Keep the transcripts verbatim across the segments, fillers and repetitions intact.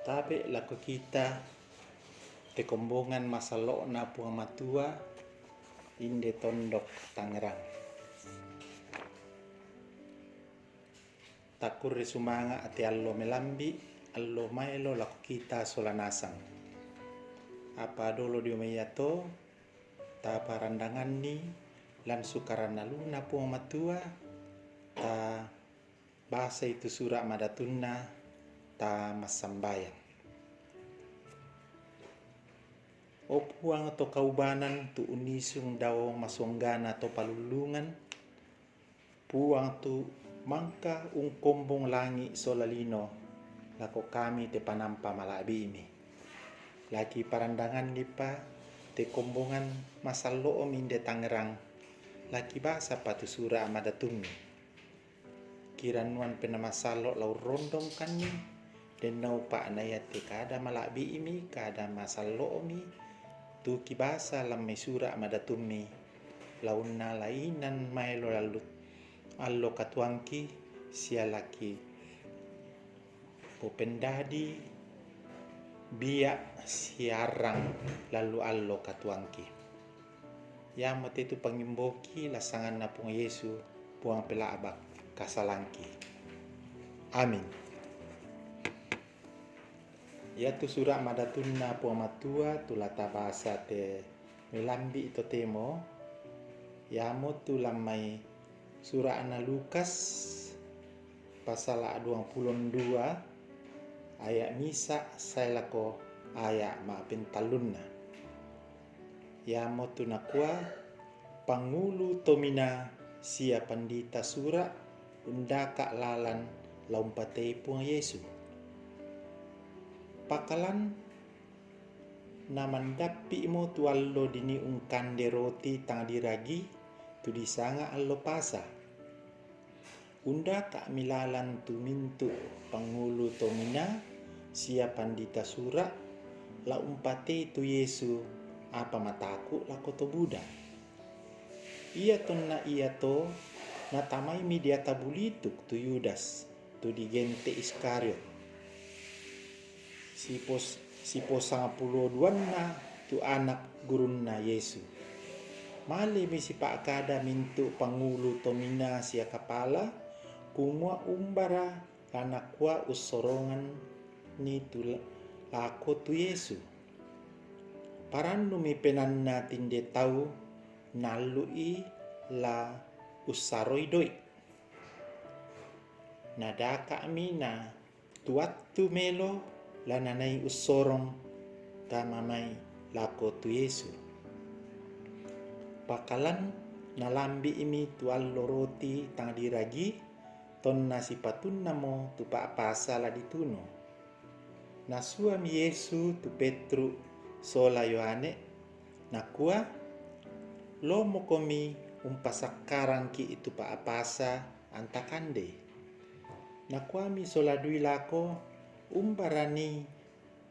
Tabe' lako kita te kombongan masallo'na Puang Matua, inde tondok Tangerang. Takkurre sumanga' te allo melambi', allo maelo lako kita sola nasang. Apa dolo dio maiato, taparandanganni lan Sukaran Aluna Puang Matua, ta basai tu sura' madatunna, ta massambayang. O Puang to kaubanan, tu unnisung dao masuanggana to palullungan, Puang tu mangka ungkombong langi' sola lino, lako kami te panampa mala'bi'mi. Laki parandangannipa te kombongan masallo'mi inde Tangerang, laki basapa tu sura' madatummi. Kirannuan Penaa Masallo' la urrondongkanni, dennaupa' na iate kada mala'bi'mi, kada masallo'mi, tu kibasa lan mai sura' madatummi, launna lainan maelo lallu-, allo katuoangki, sia laki popendadi bia' siarrang lallu allo katuoangki. Iamote tu pangimboki lan sanganNa Puang Yesu, Puang pela'bak kasalangki. Amin. Iatu sura' madatunna Puang Matua tu la tabasa te melambi' totemo, iamotu lan mai sura'na Lukas, pasala' duangpulo dua, aya' misa' sae lako aya' ma'pentallunna. Iamotu nakua, pangulu tominaa sia pandita sura' undaka' lalan la umpatei Puang Yesu. Pakalan namandappi'mo tu allo dini ungkande roti tang diragi, tu disanga allo Pasa. Undaka'mi lalan tu mintu' pangulu tominaa sia pandita sura', la umpatei tu Yesu, apa mataku' lako to buda. Iatonna iato natamaimi deata bulituk tu Yudas, tu digente' Iskariot, sipos-, siposangpulo duanna tu anak gurunna Yesu. Malemi sipa'kada mintu' pangulu tominaa sia kapala, kumua umbara la nakua ussoronganni tu la-, lako tu Yesu. Parannumi penaanna tinde tau naallu'i la ussaroi doi'. Nadaka'mi na tu attu melo la nanai ussorong tama mai lako tu Yesu. Pakalan nalambi'mi tu allo roti tang diragi, tonna sipatunnamo tu pa'pasa la ditunu. Nasuami Yesu tu Petru sola Yohane, nakua, lomokomi umpasakkarangki' tu pa'pasa anta kande. Nakuami sola dui lako, umbarani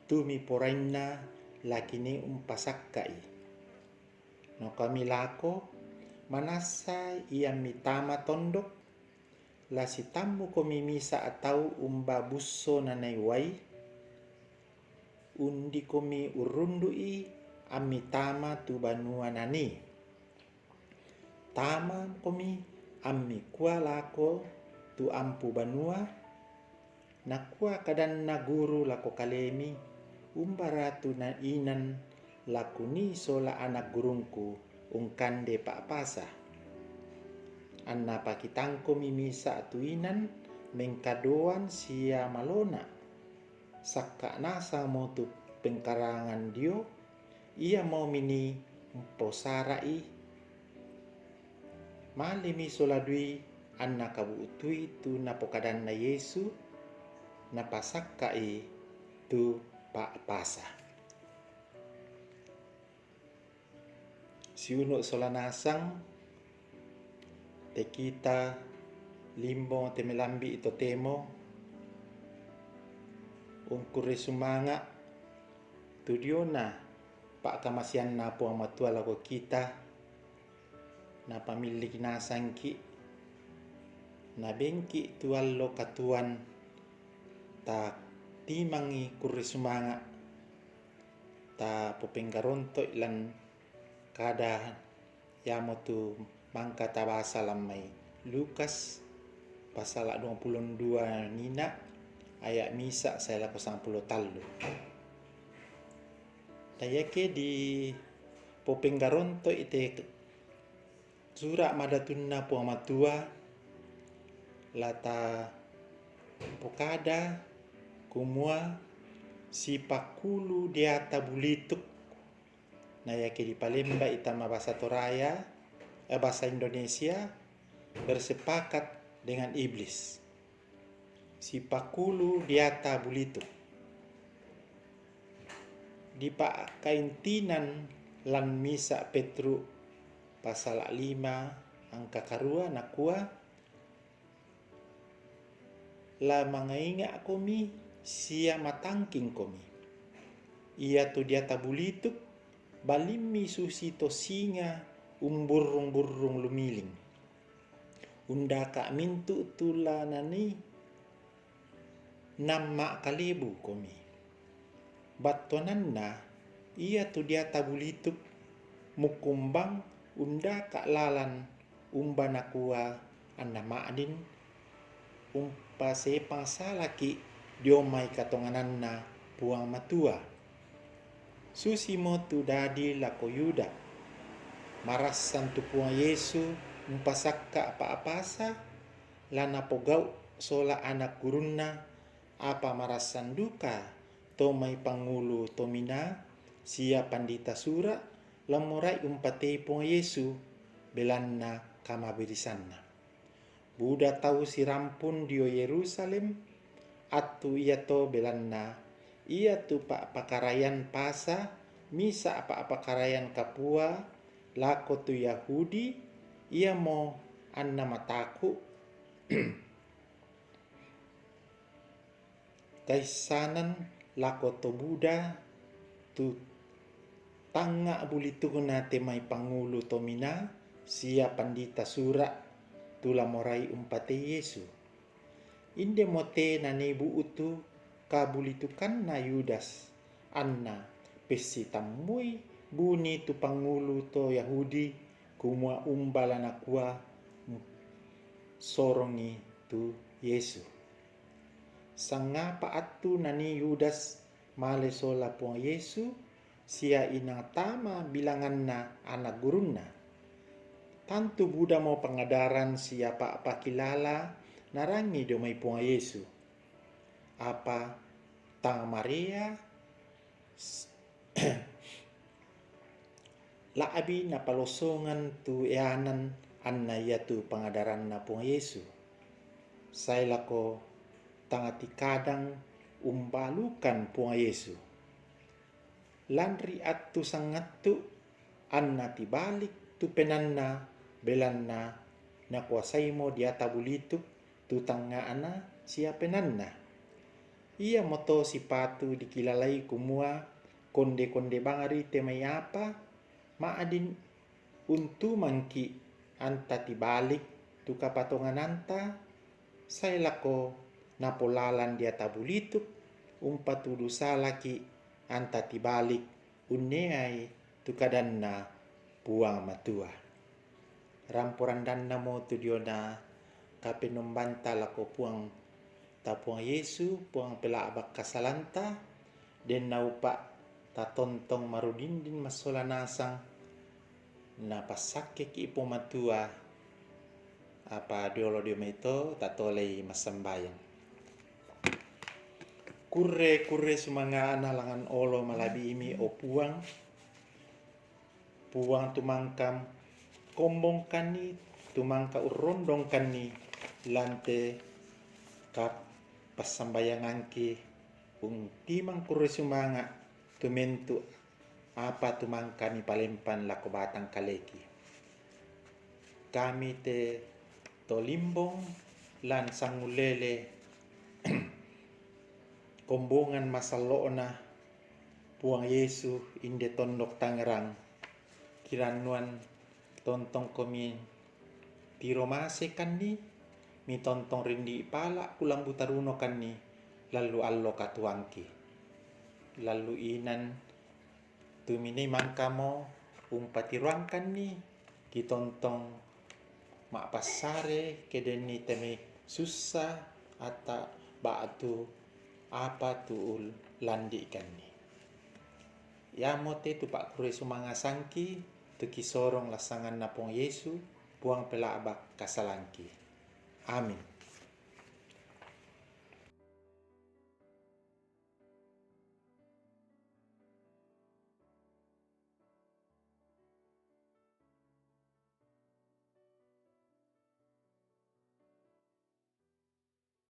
tu miporainna lakini umpasakka'i. Nakuami lako, manassa iammi tama tondok, la sitammukomi misa' tau umba busso nanai uai, undikomi urrundu'i ammi tama tu banua nanii. Tamakomi ammi kua lako tu ampu banua, nakua kadanna guru lako kalemi, umbara tu na inan lakunii sola anak gurungku ungkande pa'pasa. Anna pakitangkomi misa' tu inan mengkadoan sia malona', sakka' nasangmo tu pengkarangan dio, iamo mini mposara'i. Malemi sola dui anna kabu'tui tu napokadanna Yesu, napasakka'i tu pa'pasa. Siunu' sola nasang te kita limbong te melambi' totemo, ungkurre sumanga' tu diona pa'kamaseanna Puang Matua lako kita, napamillik nasangki', nabengki' tu allo katuoan ta Timangi kurre sumanga', ta popenggaronto'i lan kada iamotu mangka tabasa lan mai Lukas pasala' duangpulo dua nina, aya' misa' sae lako sangpulo tallu. Dayake di popenggaronto'i te sura' madatunna Puang Matua, la ta pokada kumua sipakulu deata bulituk. Na iake dipalemba'i tama basa Toraya, eh, basa Indonesia, bersepakat dengan iblis. Sipakulu deata bulituk. Dipakaintinan lan misa' Petru pasala' lima angka karua nakua, La mangainga'komi sia matangkingkomi. Iatu deata bulituk, balimmi susi to singa umburrung-burrung lumiling. Undaka' mintu' tu la nanii, namma' kalebukomi. Battuananna iatu deata bulituk, mukumbang undaka' lalan umba nakua anna ma'din, umpasepang salaki' dio mai katongananna Puang Matua. Susimo tu dadi lako Yuda. Marassan tu Puang Yesu umpasakka' apa-apasa la napogau' sola ana' gurunna, apa marassan duka to mai pangulu tominaa sia pandita sura' la morai umpatei Puang Yesu, belanna kamabirisanna. Buda tau sirampun dio Yerusalem, attu iato belanna iatu pa'pakarayan Pasa, misa' pa'pakarayan kapua lako tu Yahudi, iamo anna mataku', kaissanan lako to buda tu tangnga' bulitukna te mai pangulu tominaa sia pandita sura' tu la morai umpatei Yesu. Indemo te nanii bu'tu kabulitukanna Yudas, anna pessitammui buni tu pangulu to Yahudi, kumua umba la nakua sorongi tu Yesu. Sangngapa attu nanii Yudas male sola Puang Yesu sia inang tama bilanganna ana' gurunna? Tantu budamo pangadaran sia pa'pakilala narangi dio mai Puang Yesu. Apa tang marea s-, la'bi napalosongan tu eanan anna iatu pangadaranna Puang Yesu. Sae lako tang tikadang umbalukan Puang Yesu. Lanri attu sangattu anna tibalik tu penanna, belanna nakuasaimo deata bulituk tu tangnga'na sia penanna. Iamoto sipatu dikilalai kumua konde-konde bangari te mai apa, ma'din untumangki' anta tibalik tu kapatongananta, sae lako napolalan deata bulituk, umpatudu salaki' anta tibalik unneai tu kadanna Puang Matua. Rampo-randannamo tu diona kapenombanta lako Puang ta Puang Yesu, Puang pela'bak kasalanta, den naupa' tatontong marudindin massola nasang, napassakkeki' Puang Matua, apa diolo dio maito tatolei massambayang. Kurre, kurre sumanga'na langan olo mala'bi'mi, o Puang, Puang tumangka kombongkanni, tumangka urrondongkanni lan te kapassambayangangki, untimang kurre sumanga' tumentu' apa tumangka mipalempan lako batang kaleki. Kami te to limbong lan sangullele kombongan masallo'na Puang Yesu inde tondok Tangerang, kirannuan tontongkomi tiro masekanni, mitontong rindi' pala' kulambu tarunokanni, lallu allo katuoangki. Lallu inan tumini mangkamo umpatiruangkanni kitontong ma'passare ke denni te mai sussa ata ba'tu apa tu ullandi'kanni. Iamote tu pa'kurre sumangasangki, tu kisorong lassanganna Puang Yesu, Puang pela'bak kasalangki. Amin.